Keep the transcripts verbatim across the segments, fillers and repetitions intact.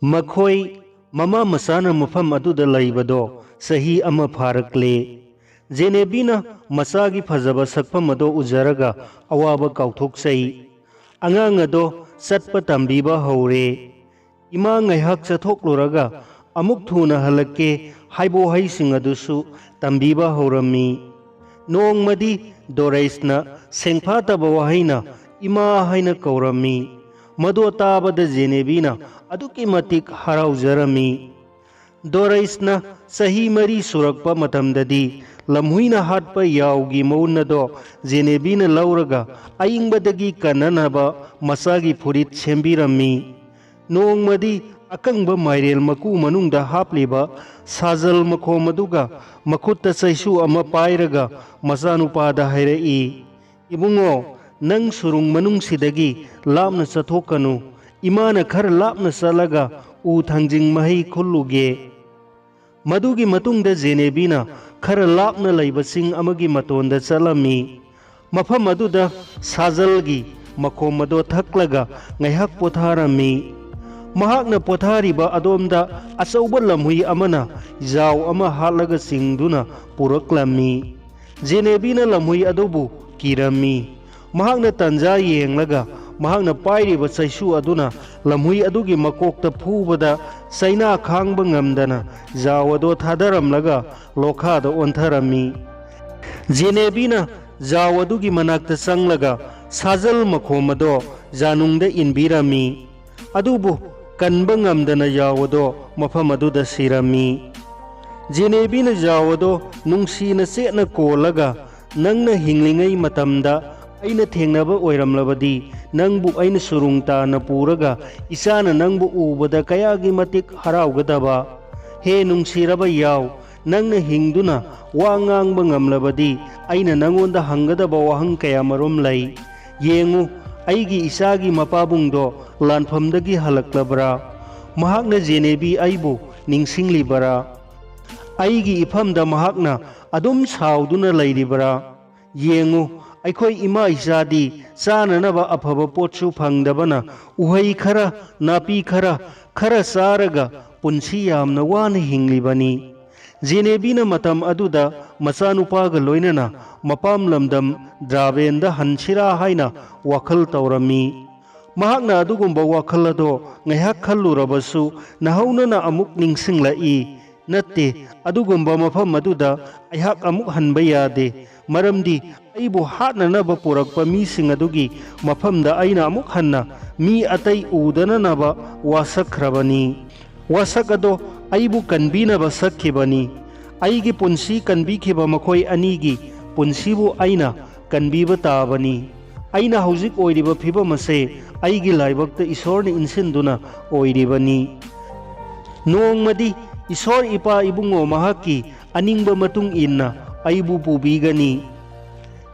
ꯃꯈꯣꯏ ꯃꯃꯥ ꯃꯆꯥꯅ ꯃꯐꯝ ꯑꯗꯨꯗ ꯂꯩꯕꯗꯣ ꯆꯍꯤ ꯑꯃ ꯐꯥꯔꯛꯂꯦ꯫ ꯖꯦꯅꯦꯕꯤꯅ ꯃꯆꯥꯒꯤ ꯐꯖꯕ ꯁꯛꯐꯝ ꯑꯗꯣ ꯎꯖꯔꯒ ꯑꯋꯥꯕ ꯀꯥꯎꯊꯣꯛꯆꯩ꯫ ꯑꯉꯥꯡ ꯑꯗꯣ ꯆꯠꯄ ꯇꯝꯕꯤꯕ ꯍꯧꯔꯦ꯫ "ꯏꯃꯥ, ꯉꯥꯏꯍꯥꯛ ꯆꯠꯊꯣꯛꯂꯨꯔꯒ ꯑꯃꯨꯛ ꯊꯨꯅ ꯍꯜꯂꯛꯀꯦ" ꯍꯥꯏꯕ ꯋꯥꯍꯩꯁꯤꯡ ꯑꯗꯨꯁꯨ ꯇꯝꯕꯤꯕ ꯍꯧꯔꯝꯃꯤ꯫ ꯅꯣꯡꯃꯗꯤ ꯗꯣꯔꯩꯁꯅ ꯁꯦꯡꯐꯥꯠꯇꯕ ꯋꯥꯍꯩꯅ "ꯏꯃꯥ" ꯍꯥꯏꯅ ꯀꯧꯔꯝꯃꯤ꯫ ꯃꯗꯣ ꯇꯥꯕꯗ ꯖꯦꯅꯦꯕꯤꯅ ꯑꯗꯨꯛꯀꯤ ꯃꯇꯤꯛ ꯍꯔꯥꯎꯖꯔꯝꯃꯤ꯫ ꯗꯣꯔꯩꯁꯅ ꯆꯍꯤ ꯃꯔꯤ ꯁꯨꯔꯛꯄ ꯃꯇꯝꯗꯗꯤ ꯂꯝꯍꯨꯏꯅ ꯍꯥꯠꯄ ꯌꯥꯎꯒꯤ ꯃꯎꯟ ꯑꯗꯣ ꯖꯦꯅꯦꯕꯤꯅ ꯂꯧꯔꯒ ꯑꯏꯪꯕꯗꯒꯤ ꯀꯟꯅꯅꯕ ꯃꯆꯥꯒꯤ ꯐꯨꯔꯤꯠ ꯁꯦꯝꯕꯤꯔꯝꯃꯤ꯫ ꯅꯣꯡꯃꯗꯤ ꯑꯀꯪꯕ ꯃꯥꯏꯔꯦꯜ ꯃꯀꯨ ꯃꯅꯨꯡꯗ ꯍꯥꯞꯂꯤꯕ ꯁꯥꯖꯜ ꯃꯈꯣꯝ ꯑꯗꯨꯒ ꯃꯈꯨꯠꯇ ꯆꯩꯁꯨ ꯑꯃ ꯄꯥꯏꯔꯒ ꯃꯆꯥꯅꯨꯄꯥꯗ ꯍꯥꯏꯔꯛꯏ, "ꯏꯕꯨꯡꯉꯣ, ꯅꯪ ꯁꯨꯔꯨꯡ ꯃꯅꯨꯡꯁꯤꯗꯒꯤ ꯂꯥꯞꯅ ꯆꯠꯊꯣꯛꯀꯅꯨ꯫ ꯏꯃꯥꯅ ꯈꯔ ꯂꯥꯞꯅ ꯆꯠꯂꯒ ꯎ ꯊꯥꯡꯖꯤꯡ ꯃꯍꯩ ꯈꯨꯜꯂꯨꯒꯦ"꯫ ꯃꯗꯨꯒꯤ ꯃꯇꯨꯡꯗ ꯖꯦꯅꯦꯕꯤꯅ ꯈꯔ ꯂꯥꯞꯅ ꯂꯩꯕ ꯆꯤꯡ ꯑꯃꯒꯤ ꯃꯇꯣꯟꯗ ꯆꯠꯂꯝꯃꯤ꯫ ꯃꯐꯝ ꯑꯗꯨꯗ ꯁꯥꯖꯜꯒꯤ ꯃꯈꯣꯝ ꯑꯗꯣ ꯊꯛꯂꯒ ꯉꯥꯏꯍꯥꯛ ꯄꯣꯊꯥꯔꯝꯃꯤ꯫ ꯃꯍꯥꯛꯅ ꯄꯣꯊꯥꯔꯤꯕ ꯑꯗꯣꯝꯗ ꯑꯆꯧꯕ ꯂꯝꯍꯨꯏ ꯑꯃꯅ ꯖꯥꯎ ꯑꯃ ꯍꯥꯠꯂꯒ ꯆꯤꯡꯗꯨꯅ ꯄꯨꯔꯛꯂꯝꯃꯤ꯫ ꯖꯦꯅꯦꯕꯤꯅ ꯂꯝꯍꯨꯏ ꯑꯗꯨꯕꯨ ꯀꯤꯔꯝꯃꯤ꯫ ꯃꯍꯥꯛꯅ ꯇꯟꯖꯥ ꯌꯦꯡꯂꯒ ꯃꯍꯥꯛꯅ ꯄꯥꯏꯔꯤꯕ ꯆꯩꯁꯨ ꯑꯗꯨꯅ ꯂꯝꯍꯨꯏ ꯑꯗꯨꯒꯤ ꯃꯀꯣꯛꯇ ꯐꯨꯕꯗ ꯆꯩꯅꯥ ꯈꯥꯡꯕ ꯉꯝꯗꯅ ꯖꯥꯎ ꯑꯗꯣ ꯊꯥꯗꯔꯝꯂꯒ ꯂꯣꯈꯥꯗ ꯑꯣꯟꯊꯔꯝꯃꯤ꯫ ꯖꯦꯅꯦꯕꯤꯅ ꯖꯥꯎ ꯑꯗꯨꯒꯤ ꯃꯅꯥꯛꯇ ꯆꯪꯂꯒ ꯁꯥꯖꯜ ꯃꯈꯣꯝ ꯑꯗꯣ ꯖꯥꯅꯨꯡꯗ ꯏꯟꯕꯤꯔꯝꯃꯤ꯫ ꯑꯗꯨꯕꯨ ꯀꯟꯕ ꯉꯝꯗꯅ ꯖꯥꯎ ꯑꯗꯣ ꯃꯐꯝ ꯑꯗꯨꯗ ꯁꯤꯔꯝꯃꯤ꯫ ꯖꯦꯅꯦꯕꯤꯅ ꯖꯥꯎ ꯑꯗꯣ ꯅꯨꯡꯁꯤꯅ ꯆꯦꯠꯅ ꯀꯣꯜꯂꯒ, "ꯅꯪꯅ ꯍꯤꯡꯂꯤꯉꯩ ꯃꯇꯝꯗ ꯑꯩꯅ ꯊꯦꯡꯅꯕ ꯑꯣꯏꯔꯝꯂꯕꯗꯤ, ꯅꯪꯕꯨ ꯑꯩꯅ ꯁꯨꯔꯨꯡ ꯇꯥꯅ ꯄꯨꯔꯒ ꯏꯆꯥꯅ ꯅꯪꯕꯨ ꯎꯕꯗ ꯀꯌꯥꯒꯤ ꯃꯇꯤꯛ ꯍꯔꯥꯎꯒꯗꯕ꯫ ꯍꯦ ꯅꯨꯡꯁꯤꯔꯕ ꯌꯥꯎ, ꯅꯪꯅ ꯍꯤꯡꯗꯨꯅ ꯋꯥ ꯉꯥꯡꯕ ꯉꯝꯂꯕꯗꯤ, ꯑꯩꯅ ꯅꯪꯉꯣꯟꯗ ꯍꯪꯒꯗꯕ ꯋꯥꯍꯪ ꯀꯌꯥꯃꯔꯨꯝ ꯂꯩ꯫ ꯌꯦꯡꯉꯨ, ꯑꯩꯒꯤ ꯏꯆꯥꯒꯤ ꯃꯄꯥꯕꯨꯡꯗꯣ ꯂꯥꯟꯐꯝꯗꯒꯤ ꯍꯜꯂꯛꯂꯕ꯭ꯔꯥ? ꯃꯍꯥꯛꯅ ꯖꯦꯅꯦꯕꯤ ꯑꯩꯕꯨ ꯅꯤꯡꯁꯤꯡꯂꯤꯕꯔꯥ? ꯑꯩꯒꯤ ꯏꯐꯝꯗ ꯃꯍꯥꯛꯅ ꯑꯗꯨꯝ ꯁꯥꯎꯗꯨꯅ ꯂꯩꯔꯤꯕꯔꯥ? ꯌꯦꯡꯉꯨ, ꯑꯩꯈꯣꯏ ꯏꯃꯥ ꯏꯆꯥꯗꯤ ꯆꯥꯅꯅꯕ ꯑꯐꯕ ꯄꯣꯠꯁꯨ ꯐꯪꯗꯕꯅ ꯎꯍꯩ ꯈꯔ, ꯅꯥꯄꯤ ꯈꯔ, ꯈꯔ ꯆꯥꯔꯒ ꯄꯨꯟꯁꯤ ꯌꯥꯝꯅ ꯋꯥꯅ ꯍꯤꯡꯂꯤꯕꯅꯤ꯫ ꯖꯦꯅꯦꯕꯤꯅ ꯃꯇꯝ ꯑꯗꯨꯗ ꯃꯆꯥꯅꯨꯄꯥꯒ ꯂꯣꯏꯅꯅ ꯃꯄꯥꯝ ꯂꯝꯗꯝ ꯗ꯭ꯔꯥꯕꯦꯟꯗ ꯍꯟꯁꯤꯔꯥ ꯍꯥꯏꯅ ꯋꯥꯈꯜ ꯇꯧꯔꯝꯃꯤ꯫ ꯃꯍꯥꯛꯅ ꯑꯗꯨꯒꯨꯝꯕ ꯋꯥꯈꯜ ꯑꯗꯣ ꯉꯥꯏꯍꯥꯛ ꯈꯜꯂꯨꯔꯕꯁꯨ ꯅꯧꯍꯧꯅꯅ ꯑꯃꯨꯛ ꯅꯤꯡꯁꯤꯡꯂꯛꯏ, "ꯅꯠꯇꯦ, ꯑꯗꯨꯒꯨꯝꯕ ꯃꯐꯝ ꯑꯗꯨꯗ ꯑꯩꯍꯥꯛ ꯑꯃꯨꯛ ꯍꯟꯕ ꯌꯥꯗꯦ, ꯃꯔꯝꯗꯤ ꯑꯩꯕꯨ ꯍꯥꯠꯅꯅꯕ ꯄꯨꯔꯛꯄ ꯃꯤꯁꯤꯡ ꯑꯗꯨꯒꯤ ꯃꯐꯝꯗ ꯑꯩꯅ ꯑꯃꯨꯛ ꯍꯟꯅ ꯃꯤ ꯑꯇꯩ ꯎꯗꯅꯅꯕ ꯋꯥꯁꯛꯈ꯭ꯔꯕꯅꯤ꯫ ꯋꯥꯁꯛ ꯑꯗꯣ ꯑꯩꯕꯨ ꯀꯟꯕꯤꯅꯕ ꯁꯛꯈꯤꯕꯅꯤ꯫ ꯑꯩꯒꯤ ꯄꯨꯟꯁꯤ ꯀꯟꯕꯤꯈꯤꯕ ꯃꯈꯣꯏ ꯑꯅꯤꯒꯤ ꯄꯨꯟꯁꯤꯕꯨ ꯑꯩꯅ ꯀꯟꯕꯤꯕ ꯇꯥꯕꯅꯤ꯫ ꯑꯩꯅ ꯍꯧꯖꯤꯛ ꯑꯣꯏꯔꯤꯕ ꯐꯤꯕꯝ ꯑꯁꯦ ꯑꯩꯒꯤ ꯂꯥꯏꯕꯛꯇ ꯏꯁꯣꯔꯅ ꯏꯟꯁꯤꯟꯗꯨꯅ ꯑꯣꯏꯔꯤꯕꯅꯤ꯫ ꯅꯣꯡꯃꯗꯤ ꯏꯁꯣꯔ ꯏꯄꯥ ꯏꯕꯨꯡꯉꯣ ꯃꯍꯥꯛꯀꯤ ꯑꯅꯤꯡꯕ ꯃꯇꯨꯡ ꯏꯟꯅ ꯑꯩꯕꯨ ꯄꯨꯕꯤꯒꯅꯤ꯫"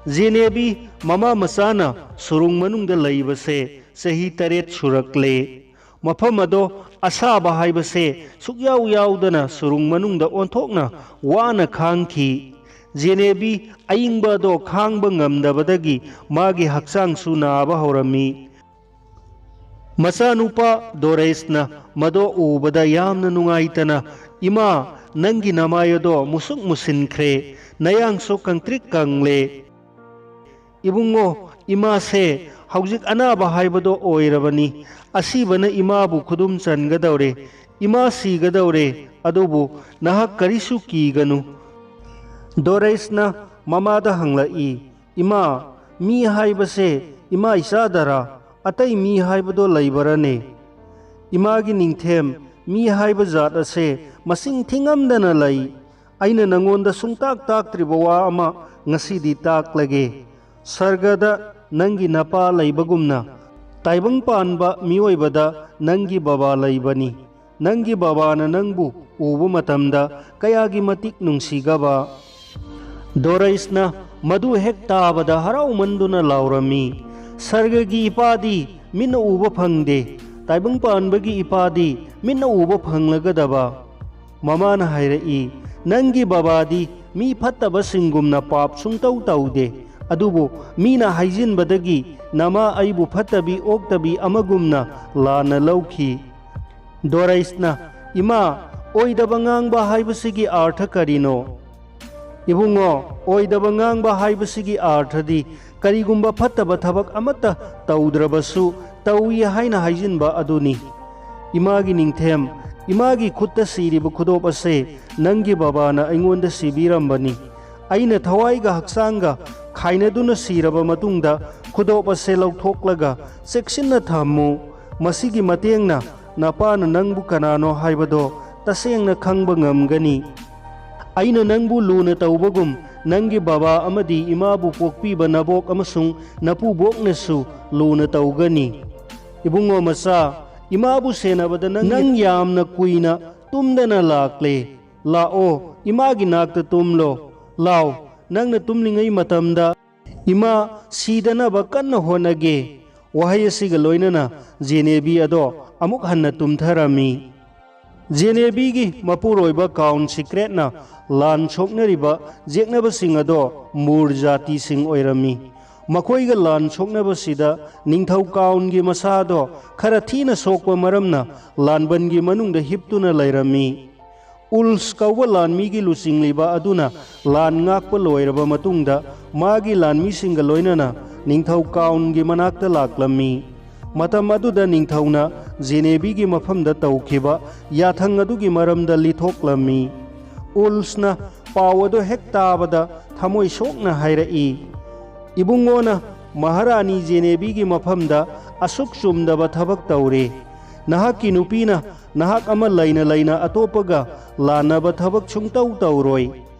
ꯖꯦꯅꯦꯕꯤ ꯃꯃꯥ ꯃꯆꯥꯅ ꯁꯨꯔꯨꯡ ꯃꯅꯨꯡꯗ ꯂꯩꯕꯁꯦ ꯆꯍꯤ ꯇꯔꯦꯠ ꯁꯨꯔꯛꯂꯦ꯫ ꯃꯐꯝ ꯑꯗꯣ ꯑꯁꯥꯕ ꯍꯥꯏꯕꯁꯦ ꯁꯨꯛꯌꯥꯎ ꯌꯥꯎꯗꯅ ꯁꯨꯔꯨꯡ ꯃꯅꯨꯡꯗ ꯑꯣꯟꯊꯣꯛꯅ ꯋꯥꯅ ꯈꯥꯡꯈꯤ꯫ ꯖꯦꯅꯦꯕꯤ ꯑꯏꯪꯕ ꯑꯗꯣ ꯈꯥꯡꯕ ꯉꯝꯗꯕꯗꯒꯤ ꯃꯥꯒꯤ ꯍꯛꯆꯥꯡꯁꯨ ꯅꯥꯕ ꯍꯧꯔꯝꯃꯤ꯫ ꯃꯆꯥꯅꯨꯄꯥ ꯗꯣꯔꯦꯁꯅ ꯃꯗꯣ ꯎꯕꯗ ꯌꯥꯝꯅ ꯅꯨꯡꯉꯥꯏꯇꯅ, "ꯏꯃꯥ, ꯅꯪꯒꯤ ꯅꯃꯥꯏ ꯑꯗꯣ ꯃꯨꯁꯨꯛ ꯃꯨꯁꯤꯟꯈ꯭ꯔꯦ, ꯅꯌꯥꯡꯁꯨ ꯀꯪꯇ꯭ꯔꯤꯛ ꯀꯪꯂꯦ꯫" "ꯏꯕꯨꯡꯉꯣ, ꯏꯃꯥꯁꯦ ꯍꯧꯖꯤꯛ ꯑꯅꯥꯕ ꯍꯥꯏꯕꯗꯣ ꯑꯣꯏꯔꯕꯅꯤ꯫ ꯑꯁꯤꯕꯅ ꯏꯃꯥꯕꯨ ꯈꯨꯗꯨꯝ ꯆꯟꯒꯗꯧꯔꯦ꯫ ꯏꯃꯥ ꯁꯤꯒꯗꯧꯔꯦ, ꯑꯗꯨꯕꯨ ꯅꯍꯥꯛ ꯀꯔꯤꯁꯨ ꯀꯤꯒꯅꯨ꯫" ꯗꯣꯔꯦꯁꯅ ꯃꯃꯥꯗ ꯍꯪꯂꯛꯏ, "ꯏꯃꯥ, ꯃꯤ ꯍꯥꯏꯕꯁꯦ ꯏꯃꯥ ꯏꯆꯥꯗꯔꯥ? ꯑꯇꯩ ꯃꯤ ꯍꯥꯏꯕꯗꯣ ꯂꯩꯕꯔꯅꯦ?" "ꯏꯃꯥꯒꯤ ꯅꯤꯡꯊꯦꯝ, ꯃꯤ ꯍꯥꯏꯕ ꯖꯥꯠ ꯑꯁꯦ ꯃꯁꯤꯡ ꯊꯤꯉꯝꯗꯅ ꯂꯩ꯫ ꯑꯩꯅ ꯅꯉꯣꯟꯗ ꯁꯨꯡꯇꯥꯛ ꯇꯥꯛꯇ꯭ꯔꯤꯕ ꯋꯥ ꯑꯃ ꯉꯁꯤꯗꯤ ꯇꯥꯛꯂꯒꯦ꯫ ꯁꯔꯒꯗ ꯅꯪꯒꯤ ꯅꯄꯥ ꯂꯩꯕꯒꯨꯝꯅ, ꯇꯥꯏꯕꯪ ꯄꯥꯟꯕ ꯃꯤꯑꯣꯏꯕꯗ ꯅꯪꯒꯤ ꯕꯕꯥ ꯂꯩꯕꯅꯤ꯫ ꯅꯪꯒꯤ ꯕꯕꯥꯅ ꯅꯪꯕꯨ ꯎꯕ ꯃꯇꯝꯗ ꯀꯌꯥꯒꯤ ꯃꯇꯤꯛ ꯅꯨꯡꯁꯤꯒꯕ!" ꯗꯣꯔꯩꯁꯅ ꯃꯗꯨ ꯍꯦꯛ ꯇꯥꯕꯗ ꯍꯔꯥꯎꯃꯟꯗꯨꯅ ꯂꯥꯎꯔꯝꯃꯤ, "ꯁꯔꯒꯒꯤ ꯏꯄꯥꯗꯤ ꯃꯤꯠꯅ ꯎꯕ ꯐꯪꯗꯦ, ꯇꯥꯏꯕꯪ ꯄꯥꯟꯕꯒꯤ ꯏꯄꯥꯗꯤ ꯃꯤꯠꯅ ꯎꯕ ꯐꯪꯂꯒꯗꯕ!" ꯃꯃꯥꯅ ꯍꯥꯏꯔꯛꯏ, "ꯅꯪꯒꯤ ꯕꯕꯥꯗꯤ ꯃꯤ ꯐꯠꯇꯕꯁꯤꯡꯒꯨꯝꯅ ꯄꯥꯞ ꯁꯨꯡꯇꯧ ꯇꯧꯗꯦ, ꯑꯗꯨꯕꯨ ꯃꯤꯅ ꯍꯥꯏꯖꯤꯟꯕꯗꯒꯤ ꯅꯃꯥ ꯑꯩꯕꯨ ꯐꯠꯇꯕꯤ ꯑꯣꯛꯇꯕꯤ ꯑꯃꯒꯨꯝꯅ ꯂꯥꯟꯅ ꯂꯧꯈꯤ꯫ ꯗꯣꯔꯩꯁꯅ, "ꯏꯃꯥ, ꯑꯣꯏꯗꯕ ꯉꯥꯡꯕ ꯍꯥꯏꯕꯁꯤꯒꯤ ꯑꯥꯔꯊ ꯀꯔꯤꯅꯣ?" "ꯏꯕꯨꯡꯉꯣ, ꯑꯣꯏꯗꯕ ꯉꯥꯡꯕ ꯍꯥꯏꯕꯁꯤꯒꯤ ꯑꯥꯔꯊꯗꯤ ꯀꯔꯤꯒꯨꯝꯕ ꯐꯠꯇꯕ ꯊꯕꯛ ꯑꯃꯠꯇ ꯇꯧꯗ꯭ꯔꯕꯁꯨ ꯇꯧꯏ ꯍꯥꯏꯅ ꯍꯥꯏꯖꯤꯟꯕ ꯑꯗꯨꯅꯤ꯫ ꯏꯃꯥꯒꯤ ꯅꯤꯡꯊꯦꯝ, ꯏꯃꯥꯒꯤ ꯈꯨꯠꯇ ꯁꯤꯔꯤꯕ ꯈꯨꯗꯣꯞ ꯑꯁꯦ ꯅꯪꯒꯤ ꯕꯕꯥꯅ ꯑꯩꯉꯣꯟꯗ ꯁꯤꯕꯤꯔꯝꯕꯅꯤ꯫ ꯑꯩꯅ ꯊꯋꯥꯏꯒ ꯍꯛꯆꯥꯡꯒ ꯈꯥꯏꯅꯗꯨꯅ ꯁꯤꯔꯕ ꯃꯇꯨꯡꯗ ꯈꯨꯗꯣꯞ ꯑꯁꯦ ꯂꯧꯊꯣꯛꯂꯒ ꯆꯦꯛꯁꯤꯟꯅ ꯊꯝꯃꯨ꯫ ꯃꯁꯤꯒꯤ ꯃꯇꯦꯡꯅ ꯅꯄꯥꯅ ꯅꯪꯕꯨ ꯀꯅꯥꯅꯣ ꯍꯥꯏꯕꯗꯣ ꯇꯁꯦꯡꯅ ꯈꯪꯕ ꯉꯝꯒꯅꯤ꯫ ꯑꯩꯅ ꯅꯪꯕꯨ ꯂꯨꯅ ꯇꯧꯕꯒꯨꯝ ꯅꯪꯒꯤ ꯕꯕꯥ ꯑꯃꯗꯤ ꯏꯃꯥꯕꯨ ꯄꯣꯛꯄꯤꯕ ꯅꯕꯣꯛ ꯑꯃꯁꯨꯡ ꯅꯄꯨꯕꯣꯛꯅꯁꯨ ꯂꯨꯅ ꯇꯧꯒꯅꯤ꯫ ꯏꯕꯨꯡꯉꯣ ꯃꯆꯥ, ꯏꯃꯥꯕꯨ ꯁꯦꯟꯅꯕꯗ ꯅꯪ, ꯅꯪ ꯌꯥꯝꯅ ꯀꯨꯏꯅ ꯇꯨꯝꯗꯅ ꯂꯥꯛꯂꯦ꯫ ꯂꯥꯛꯑꯣ, ꯏꯃꯥꯒꯤ ꯅꯥꯛꯇ ꯇꯨꯝꯂꯣ꯫ ꯂꯥꯎ, ꯅꯪꯅ ꯇꯨꯝꯂꯤꯉꯩ ꯃꯇꯝꯗ ꯏꯃꯥ ꯁꯤꯗꯅꯕ ꯀꯟꯅ ꯍꯣꯠꯅꯒꯦ꯫" ꯋꯥꯍꯩ ꯑꯁꯤꯒ ꯂꯣꯏꯅꯅ ꯖꯦꯅꯦꯕꯤ ꯑꯗꯣ ꯑꯃꯨꯛ ꯍꯟꯅ ꯇꯨꯝꯊꯔꯝꯃꯤ꯫ ꯖꯦꯅꯦꯕꯤꯒꯤ ꯃꯄꯨꯔꯣꯏꯕ ꯀꯥꯎꯟ ꯁꯤꯀ꯭ꯔꯦꯠꯅ ꯂꯥꯟ ꯁꯣꯛꯅꯔꯤꯕ ꯌꯦꯛꯅꯕꯁꯤꯡ ꯑꯗꯣ ꯃꯨꯔ ꯖꯥꯇꯤꯁꯤꯡ ꯑꯣꯏꯔꯝꯃꯤ꯫ ꯃꯈꯣꯏꯒ ꯂꯥꯟ ꯁꯣꯛꯅꯕꯁꯤꯗ ꯅꯤꯡꯊꯧ ꯀꯥꯎꯟꯒꯤ ꯃꯁꯥꯗꯣ ꯈꯔ ꯊꯤꯅ ꯁꯣꯛꯄ ꯃꯔꯝꯅ ꯂꯥꯟꯕꯟꯒꯤ ꯃꯅꯨꯡꯗ ꯍꯤꯞꯇꯨꯅ ꯂꯩꯔꯝꯃꯤ꯫ ꯎꯜꯁ ꯀꯧꯕ ꯂꯥꯟꯃꯤꯒꯤ ꯂꯨꯆꯤꯡꯂꯤꯕ ꯑꯗꯨꯅ ꯂꯥꯟ ꯉꯥꯛꯄ ꯂꯣꯏꯔꯕ ꯃꯇꯨꯡꯗ ꯃꯥꯒꯤ ꯂꯥꯟꯃꯤꯁꯤꯡꯒ ꯂꯣꯏꯅꯅ ꯅꯤꯡꯊꯧ ꯀꯥꯎꯟꯒꯤ ꯃꯅꯥꯛꯇ ꯂꯥꯛꯂꯝꯃꯤ꯫ ꯃꯇꯝ ꯑꯗꯨꯗ ꯅꯤꯡꯊꯧꯅ ꯖꯦꯅꯦꯕꯤꯒꯤ ꯃꯐꯝꯗ ꯇꯧꯈꯤꯕ ꯌꯥꯊꯪ ꯑꯗꯨꯒꯤ ꯃꯔꯝꯗ ꯂꯤꯊꯣꯛꯂꯝꯃꯤ꯫ ꯎꯜꯁꯅ ꯄꯥꯎ ꯑꯗꯨ ꯍꯦꯛ ꯇꯥꯕꯗ ꯊꯃꯣꯏ ꯁꯣꯛꯅ ꯍꯥꯏꯔꯛꯏ, "ꯏꯕꯨꯡꯉꯣꯅ ꯃꯍꯥꯔꯥꯅꯤ ꯖꯦꯅꯦꯕꯤꯒꯤ ꯃꯐꯝꯗ ꯑꯁꯨꯛ ꯆꯨꯝꯗꯕ ꯊꯕꯛ ꯇꯧꯔꯦ꯫ ꯅꯍꯥꯛꯀꯤ ꯅꯨꯄꯤꯅ ꯅꯍꯥꯛ ꯑꯃ ꯂꯩꯅ ꯂꯩꯅ ꯑꯇꯣꯞꯄꯒ ꯂꯥꯟꯅꯕ ꯊꯕꯛ ꯁꯨꯡꯇꯧ ꯇꯧꯔꯣꯏ꯫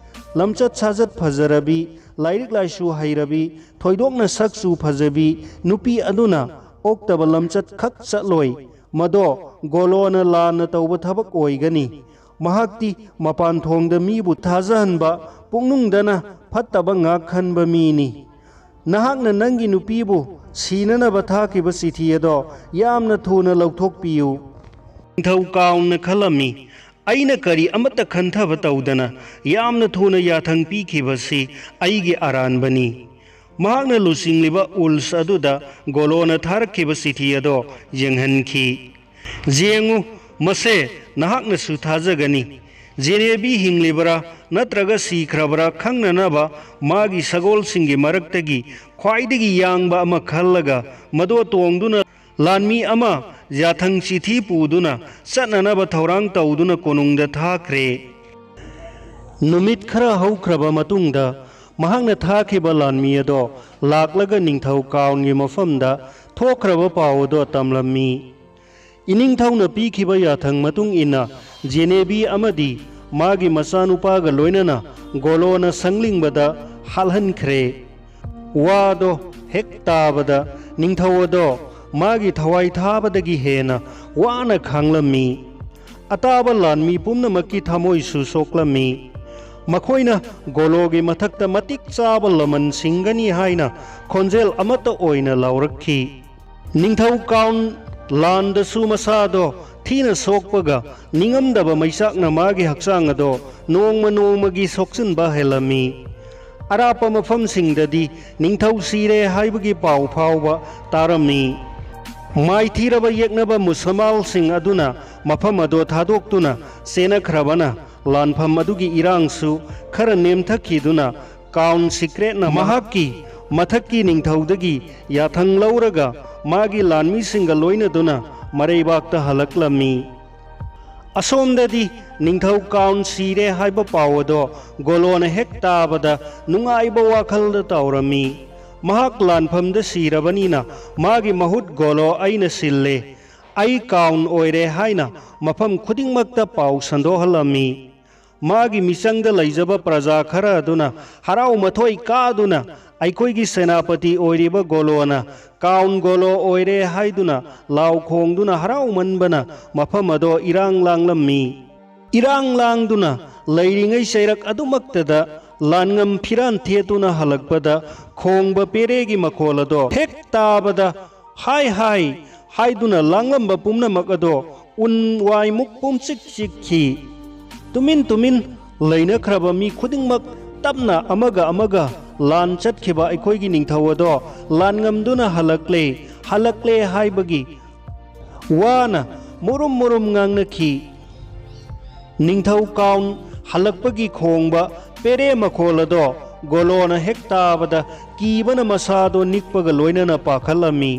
ꯂꯝꯆꯠ ꯁꯥꯖꯠ ꯐꯖꯔꯕꯤ, ꯂꯥꯏꯔꯤꯛ ꯂꯥꯏꯁꯨ ꯍꯩꯔꯕꯤ, ꯊꯣꯏꯗꯣꯛꯅ ꯁꯛ ꯆꯨ ꯐꯖꯕꯤ ꯅꯨꯄꯤ ꯑꯗꯨꯅ ꯑꯣꯛꯇꯕ ꯂꯝꯆꯠ ꯈꯛ ꯆꯠꯂꯣꯏ꯫ ꯃꯗꯣ ꯒꯣꯂꯣꯅ ꯂꯥꯟꯅ ꯇꯧꯕ ꯊꯕꯛ ꯑꯣꯏꯒꯅꯤ꯫ ꯃꯍꯥꯛꯇꯤ ꯃꯄꯥꯟ ꯊꯣꯡꯗ ꯃꯤꯕꯨ ꯊꯥꯖꯍꯟꯕ, ꯄꯨꯛꯅꯨꯡꯗꯅ ꯐꯠꯇꯕ ꯉꯥꯛ ꯈꯟꯕ ꯃꯤꯅꯤ꯫ ꯅꯍꯥꯛꯅ ꯅꯪꯒꯤ ꯅꯨꯄꯤꯕꯨ ꯁꯤꯅꯅꯕ ꯊꯥꯈꯤꯕ ꯆꯤꯊꯤ ꯑꯗꯣ ꯌꯥꯝꯅ ꯊꯨꯅ ꯂꯧꯊꯣꯛꯄꯤꯌꯨ꯫" ꯅꯤꯡꯊꯧ ꯀꯥꯎꯟꯅ ꯈꯜꯂꯝꯃꯤ, "ꯑꯩꯅ ꯀꯔꯤ ꯑꯃꯠꯇ ꯈꯟꯊꯕ ꯇꯧꯗꯅ ꯌꯥꯝꯅ ꯊꯨꯅ ꯌꯥꯊꯪ ꯄꯤꯈꯤꯕꯁꯤ ꯑꯩꯒꯤ ꯑꯔꯥꯟꯕꯅꯤ꯫ ꯃꯍꯥꯛꯅ ꯂꯨꯆꯤꯡꯂꯤꯕ ꯎꯜꯁ ꯑꯗꯨꯗ ꯒꯣꯂꯣꯅ ꯊꯥꯔꯛꯈꯤꯕ ꯆꯤꯊꯤ ꯑꯗꯣ ꯌꯦꯡꯍꯟꯈꯤ꯫ "ꯌꯦꯡꯉꯨ, ꯃꯁꯦ ꯅꯍꯥꯛꯅꯁꯨ ꯊꯥꯖꯒꯅꯤ꯫ ꯖꯦꯅꯦꯕꯤ ꯍꯤꯡꯂꯤꯕꯔꯥ ꯅꯠꯇ꯭ꯔꯒ ꯁꯤꯈ꯭ꯔꯕꯔꯥ ꯈꯪꯅꯅꯕ ꯃꯥꯒꯤ ꯁꯒꯣꯜꯁꯤꯡꯒꯤ ꯃꯔꯛꯇꯒꯤ ꯈ꯭ꯋꯥꯏꯗꯒꯤ ꯌꯥꯡꯕ ꯑꯃ ꯈꯜꯂꯒ ꯃꯗꯣ ꯇꯣꯡꯗꯨꯅ ꯂꯥꯟꯃꯤ ꯑꯃ ꯌꯥꯊꯪ ꯆꯤꯊꯤ ꯄꯨꯗꯨꯅ ꯆꯠꯅꯅꯕ ꯊꯧꯔꯥꯡ ꯇꯧꯗꯨꯅ ꯀꯣꯅꯨꯡꯗ ꯊꯥꯈ꯭ꯔꯦ"꯫ ꯅꯨꯃꯤꯠ ꯈꯔ ꯍꯧꯈ꯭ꯔꯕ ꯃꯇꯨꯡꯗ ꯃꯍꯥꯛꯅ ꯊꯥꯈꯤꯕ ꯂꯥꯟꯃꯤ ꯑꯗꯣ ꯂꯥꯛꯂꯒ ꯅꯤꯡꯊꯧ ꯀꯥꯎꯟꯒꯤ ꯃꯐꯝꯗ ꯊꯣꯛꯈ꯭ꯔꯕ ꯄꯥꯎ ꯑꯗꯣ ꯇꯝꯂꯝꯃꯤ꯫ ꯏꯅꯤꯡꯊꯧꯅ ꯄꯤꯈꯤꯕ ꯌꯥꯊꯪ ꯃꯇꯨꯡ ꯏꯟꯅ ꯖꯦꯅꯦꯕꯤ ꯑꯃꯗꯤ ꯃꯥꯒꯤ ꯃꯆꯥꯅꯨꯄꯥꯒ ꯂꯣꯏꯅꯅ ꯒꯣꯂꯣꯅ ꯁꯪꯂꯤꯡꯕꯗ ꯍꯥꯠꯍꯟꯈ꯭ꯔꯦ꯫ ꯋꯥꯗꯣ ꯍꯦꯛ ꯇꯥꯕꯗ ꯅꯤꯡꯊꯧ ꯑꯗꯣ ꯃꯥꯒꯤ ꯊꯋꯥꯏ ꯊꯥꯕꯗꯒꯤ ꯍꯦꯟꯅ ꯋꯥꯅ ꯈꯥꯡꯂꯝꯃꯤ꯫ ꯑꯇꯥꯕ ꯂꯥꯟꯃꯤ ꯄꯨꯝꯅꯃꯛꯀꯤ ꯊꯃꯣꯏꯁꯨ ꯁꯣꯛꯂꯝꯃꯤ꯫ ꯃꯈꯣꯏꯅ ꯒꯣꯂꯣꯒꯤ ꯃꯊꯛꯇ ꯃꯇꯤꯛ ꯆꯥꯕ ꯂꯃꯟ ꯁꯤꯡꯒꯅꯤ ꯍꯥꯏꯅ ꯈꯣꯟꯖꯦꯜ ꯑꯃꯠꯇ ꯑꯣꯏꯅ ꯂꯥꯎꯔꯛꯈꯤ꯫ ꯅꯤꯡꯊꯧ ꯀꯥꯎꯟ ꯂꯥꯟꯗꯁꯨ ꯃꯁꯥꯗꯣ ꯊꯤꯅ ꯁꯣꯛꯄꯒ ꯅꯤꯡꯉꯝꯗꯕ ꯃꯩꯆꯥꯛꯅ ꯃꯥꯒꯤ ꯍꯛꯆꯥꯡ ꯑꯗꯣ ꯅꯣꯡꯃ ꯅꯣꯡꯃꯒꯤ ꯁꯣꯛꯆꯤꯟꯕ ꯍꯦꯜꯂꯝꯃꯤ꯫ ꯑꯔꯥꯞꯄ ꯃꯐꯝꯁꯤꯡꯗꯗꯤ ꯅꯤꯡꯊꯧ ꯁꯤꯔꯦ ꯍꯥꯏꯕꯒꯤ ꯄꯥꯎ ꯐꯥꯎꯕ ꯇꯥꯔꯝꯃꯤ꯫ ꯃꯥꯏꯊꯤꯔꯕ ꯌꯦꯛꯅꯕ ꯃꯨꯁꯜꯃꯥꯜꯁꯤꯡ ꯑꯗꯨꯅ ꯃꯐꯝ ꯑꯗꯨ ꯊꯥꯗꯣꯛꯇꯨꯅ ꯆꯦꯟꯅꯈ꯭ꯔꯕꯅ ꯂꯥꯟꯐꯝ ꯑꯗꯨꯒꯤ ꯏꯔꯥꯡꯁꯨ ꯈꯔ ꯅꯦꯝꯊꯈꯤꯗꯨꯅ ꯀꯥꯎꯟ ꯁꯤꯀ꯭ꯔꯦꯠꯅ ꯃꯍꯥꯛꯀꯤ ꯃꯊꯛꯀꯤ ꯅꯤꯡꯊꯧꯗꯒꯤ ꯌꯥꯊꯪ ꯂꯧꯔꯒ ꯃꯥꯒꯤ ꯂꯥꯟꯃꯤꯁꯤꯡꯒ ꯂꯣꯏꯅꯗꯨꯅ ꯃꯔꯩꯕꯥꯛꯇ ꯍꯜꯂꯛꯂꯝꯃꯤ꯫ ꯑꯁꯣꯝꯗꯗꯤ ꯅꯤꯡꯊꯧ ꯀꯥꯎꯟ ꯁꯤꯔꯦ ꯍꯥꯏꯕ ꯄꯥꯎ ꯑꯗꯣ ꯒꯣꯂꯣꯅ ꯍꯦꯛ ꯇꯥꯕꯗ ꯅꯨꯡꯉꯥꯏꯕ ꯋꯥꯈꯜꯗ ꯇꯧꯔꯝꯃꯤ꯫ ꯃꯍꯥꯛ ꯂꯥꯟꯐꯝꯗ ꯁꯤꯔꯕꯅꯤꯅ ꯃꯥꯒꯤ ꯃꯍꯨꯠ ꯒꯣꯂꯣ ꯑꯩꯅ ꯁꯤꯜꯂꯦ꯫ ꯑꯩ ꯀꯥꯎꯟ ꯑꯣꯏꯔꯦ ꯍꯥꯏꯅ ꯃꯐꯝ ꯈꯨꯗꯤꯡꯃꯛꯇ ꯄꯥꯎ ꯁꯟꯗꯣꯛꯍꯜꯂꯝꯃꯤ꯫ ꯃꯥꯒꯤ ꯃꯤꯆꯪꯗ ꯂꯩꯖꯕ ꯄ꯭ꯔꯖꯥ ꯈꯔ ꯑꯗꯨꯅ ꯍꯔꯥꯎ ꯃꯊꯣꯏ ꯀꯥꯗꯨꯅ ꯑꯩꯈꯣꯏꯒꯤ ꯁꯦꯅꯥꯄꯇꯤ ꯑꯣꯏꯔꯤꯕ ꯒꯣꯂꯣꯅ ꯀꯥꯎꯟ ꯒꯣꯂꯣ ꯑꯣꯏꯔꯦ ꯍꯥꯏꯗꯨꯅ ꯂꯥꯎ ꯈꯣꯡꯗꯨꯅ ꯍꯔꯥꯎꯃꯟꯕꯅ ꯃꯐꯝ ꯑꯗꯣ ꯏꯔꯥꯡ ꯂꯥꯡꯂꯝꯃꯤ꯫ ꯏꯔꯥꯡ ꯂꯥꯡꯗꯨꯅ ꯂꯩꯔꯤꯉꯩ ꯆꯩꯔꯛ ꯑꯗꯨꯃꯛꯇꯗ ꯂꯥꯟꯉꯝ ꯐꯤꯔꯥꯟ ꯊꯦꯠꯇꯨꯅ ꯍꯜꯂꯛꯄꯗ ꯈꯣꯡꯕ ꯄꯦꯔꯦꯒꯤ ꯃꯈꯣꯜ ꯑꯗꯣ ꯍꯦꯛ ꯇꯥꯕꯗ "ꯍꯥꯏ ꯍꯥꯏ" ꯍꯥꯏꯗꯨꯅ ꯂꯥꯡꯂꯝꯕ ꯄꯨꯝꯅꯃꯛ ꯑꯗꯣ ꯎꯟ ꯋꯥꯏꯃꯨꯛ ꯄꯨꯝꯆꯤꯛ ꯆꯤꯛꯈꯤ꯫ ꯇꯨꯃꯤꯟ ꯇꯨꯃꯤꯟ ꯂꯩꯅꯈ꯭ꯔꯕ ꯃꯤ ꯈꯨꯗꯤꯡꯃꯛ ꯇꯞꯅ ꯑꯃꯒ ꯑꯃꯒ ꯂꯥꯟ ꯆꯠꯈꯤꯕ ꯑꯩꯈꯣꯏꯒꯤ ꯅꯤꯡꯊꯧ ꯑꯗꯣ ꯂꯥꯟꯉꯝꯗꯨꯅ ꯍꯜꯂꯛꯂꯦ, ꯍꯜꯂꯛꯂꯦ ꯍꯥꯏꯕꯒꯤ ꯋꯥꯅ ꯃꯨꯔꯨꯝ ꯃꯨꯔꯨꯝ ꯉꯥꯡꯅꯈꯤ꯫ ꯅꯤꯡꯊꯧ ꯀꯥꯎꯟ ꯍꯜꯂꯛꯄꯒꯤ ꯈꯣꯡꯕ ꯄꯦꯔꯦ ꯃꯈꯣꯜ ꯑꯗꯣ ꯒꯣꯂꯣꯅ ꯍꯦꯛ ꯇꯥꯕꯗ ꯀꯤꯕꯅ ꯃꯁꯥꯗꯣ ꯅꯤꯛꯄꯒ ꯂꯣꯏꯅꯅ ꯄꯥꯈꯠꯂꯝꯃꯤ꯫